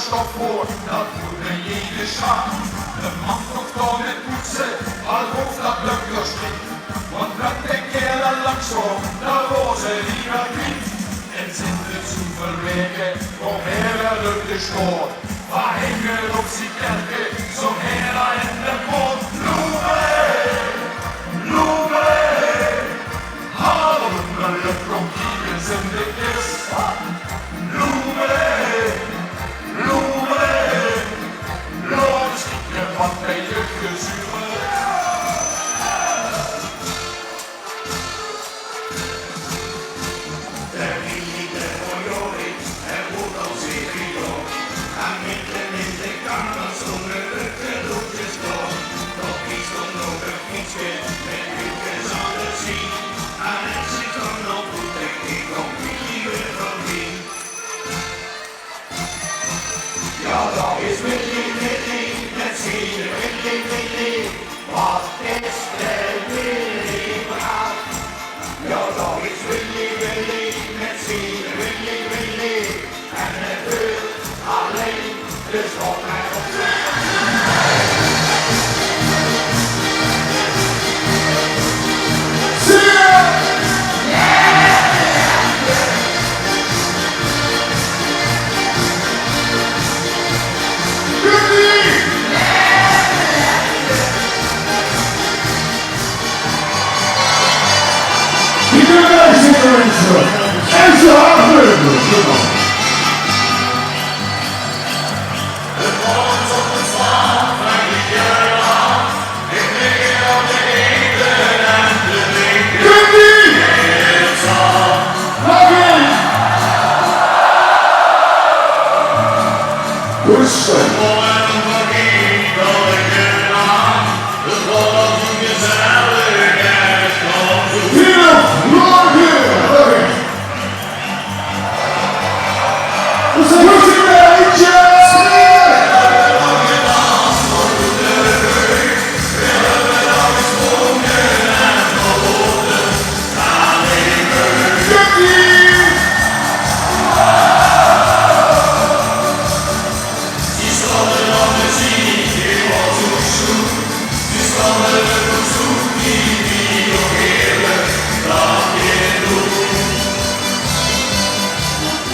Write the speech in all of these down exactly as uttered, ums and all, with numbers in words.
Stof veur, dat doet me jede sjaar. De man toch dan mit poetse, al hoeft dat leuk nog niet. Want wenn de kerel langs komt, dan roze die wel kwiet. En zit het zoeveel weken, kom her wel leuk de schoor. Waar hingen op die kerken, zo her in de poort. Loemele, loemele. Hallo, mijn lucht komt hier eens in de kist. Loemele, loemele. Laat eens kijken wat bij je gezuren. Ja, dat is Willy, Willy, met zijn Willy, Willy. Wat is de Willy braaf. Ja, dat is Willy, Willy, met zijn Willy, Willy. En hij wil alleen de schot mij op.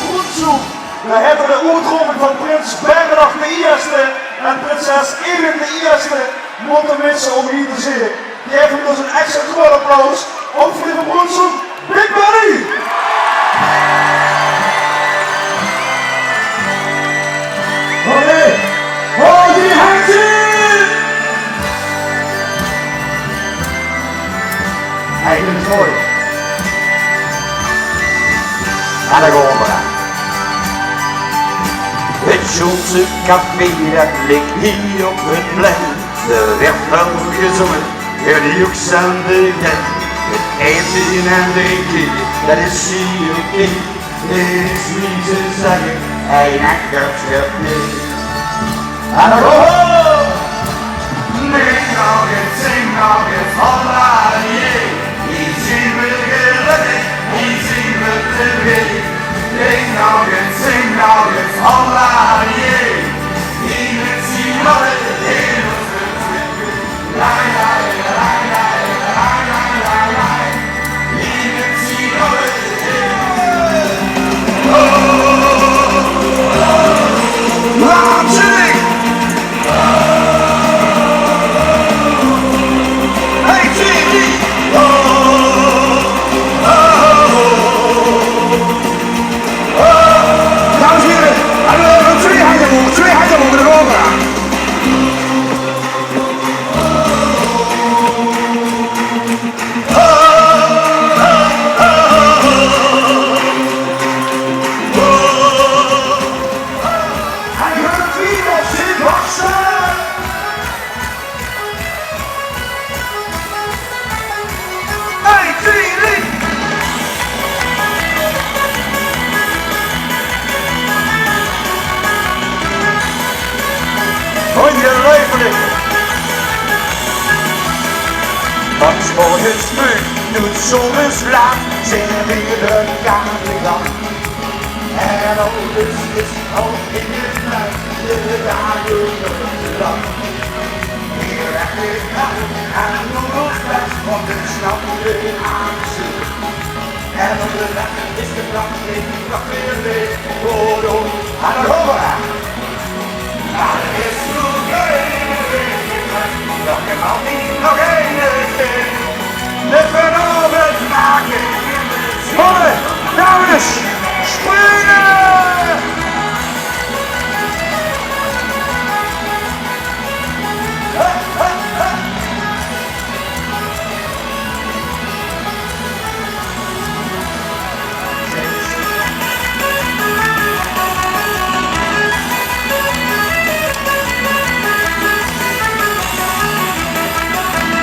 Brunssum, we hebbe de oetroeping van prins Bernhard de Ierste en prinses Edith de Ierste mótte misse óm hie te zeen. Gaef häöm dus ein extra groeat applaus. Op veur Brunssum, Big Buddy! Oké, haoj die henj! Hey, dit is mooi. En dan gaon v'r aan. Het Sjoelse café, dat lik hie op het plein. D'r werd väöl gezónge, d'r joeks aan de tent. Het aete en drinke, dat is hie oké. Is wie ze zègke, ein ekker sjöp neet. En dan ho, ho! Drink nog ins, zing nog ins, holla, jee. Hie zeen v'r gelökkig, hie zeen v'r tevreje. Drink nog ins, zing nog ins, holla, jee. Hie mit z'n allen, hie mit z'n allen. Dames en heren, hallo, twee handen omhoog, twee handen omhoog, de Cobra. Hey, twee, drie. Hoi, je leuk. Wat voor een spreuk, doet zo'n slaap, zin in de kamer. En al dus is al in de nacht de dagen lang. Hier heb ik aan en nog als best, want ik snap de actie. En op de weg is de klank in de weer. Kortom, aan de horen. Maar er is nog een, nog een, nog een keer. De verhouding maken. Mannen, dames, springen!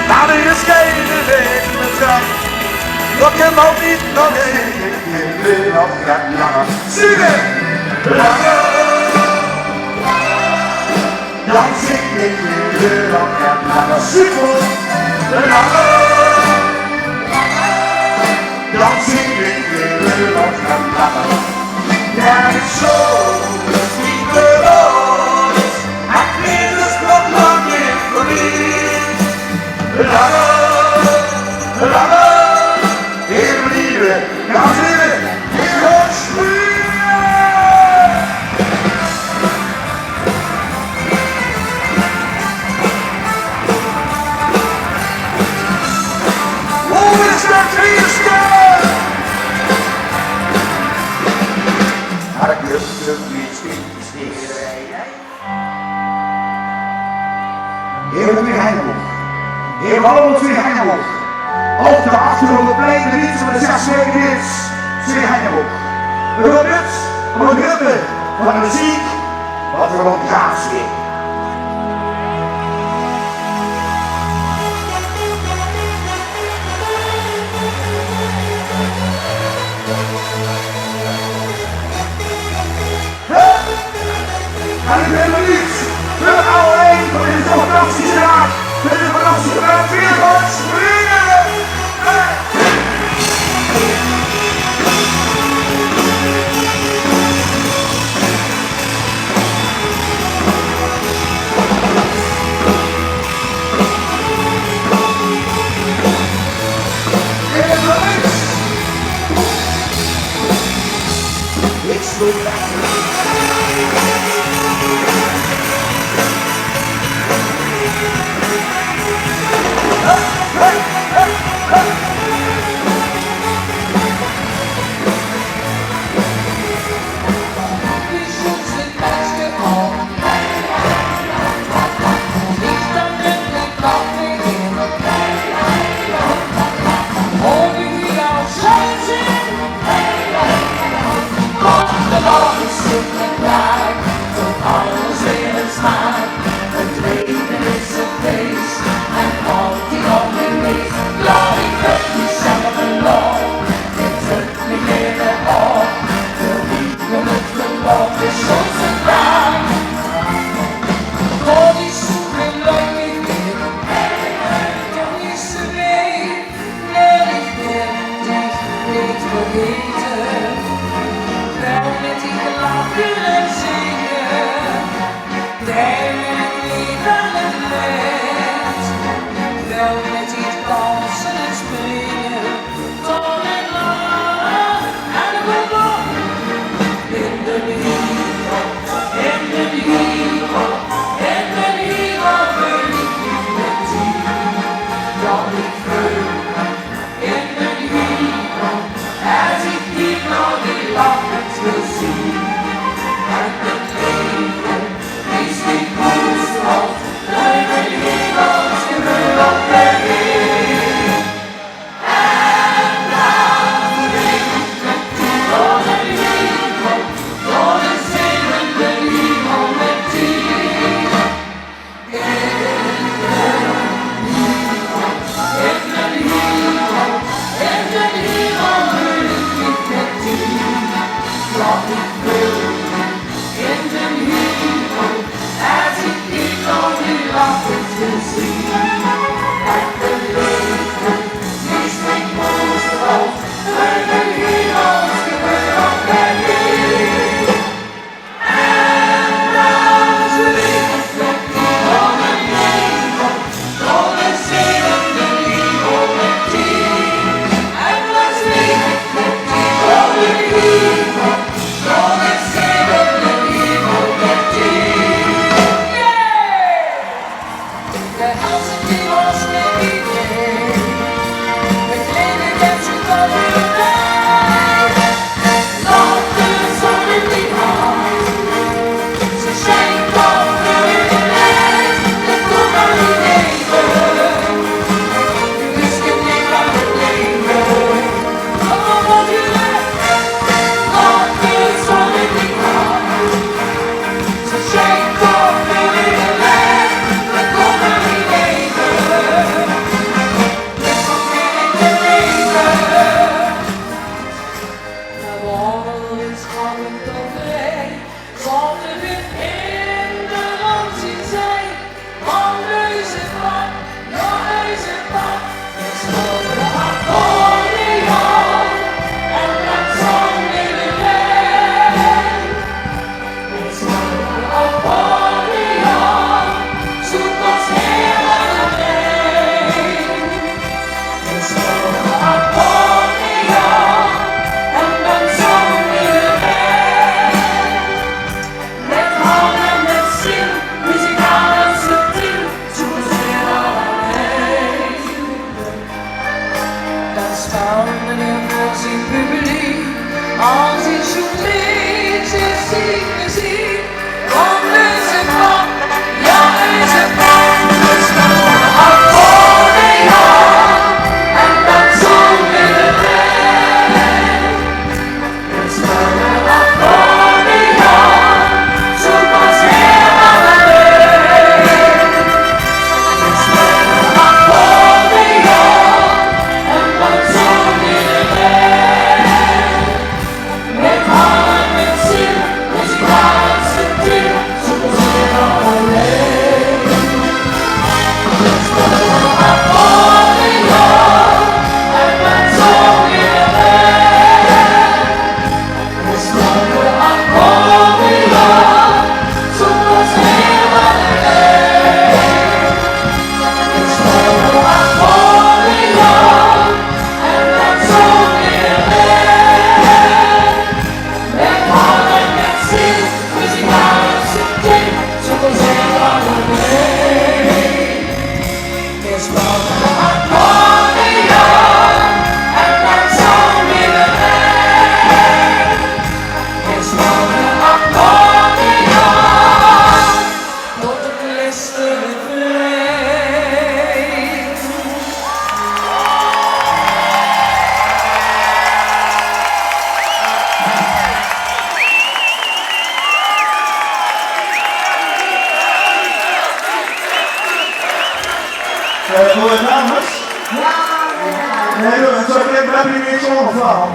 Laat eens kijken, weet me dat. Dat kan ook niet, nog één keer weer op gaan lachen. Zingen! Lachen! Dan zing ik nu weer op gaan lachen. Super! Lachen! Dan zing ik weer op gaan lachen. Ja, zo is niet de roos. Het is nog lang niet verliefd. Lachen, lachen, heer lieve, dames en heren, heer Hoos. Hoe is dat hier staan? Hartelijk, hartelijk, hartelijk. Heer, twee hengel. Heer, allemaol twee hengel. Op de achtergrond plein de minse van de zes weken is. Twee hengel. We gaan dit op het ritme van de muziek wat we rond gaan zingen. En ik ben benieuwd, de oude een van deze fantastische raad, deze fantastische raad, weer gaat springen. Dan staon meneer veur zien publiek, al zien sjoen leedjes, zien meziek. Kom, eus pap, jao, eus pap, eus pap, accordeon, en dan zónge v'r. Eh, hoor je het namens? Nee, joh, dat is ook een beetje zo'n verhaal.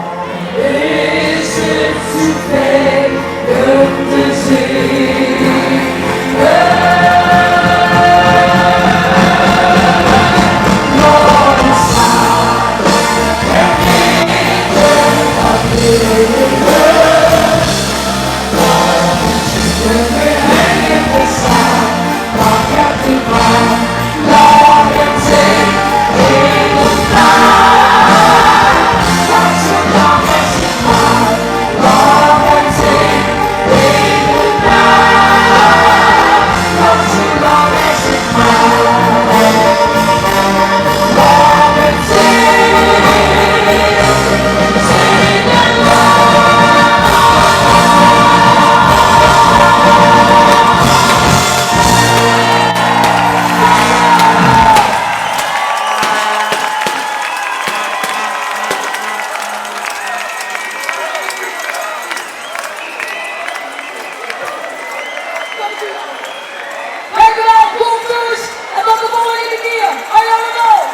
Is het te veel om te zien?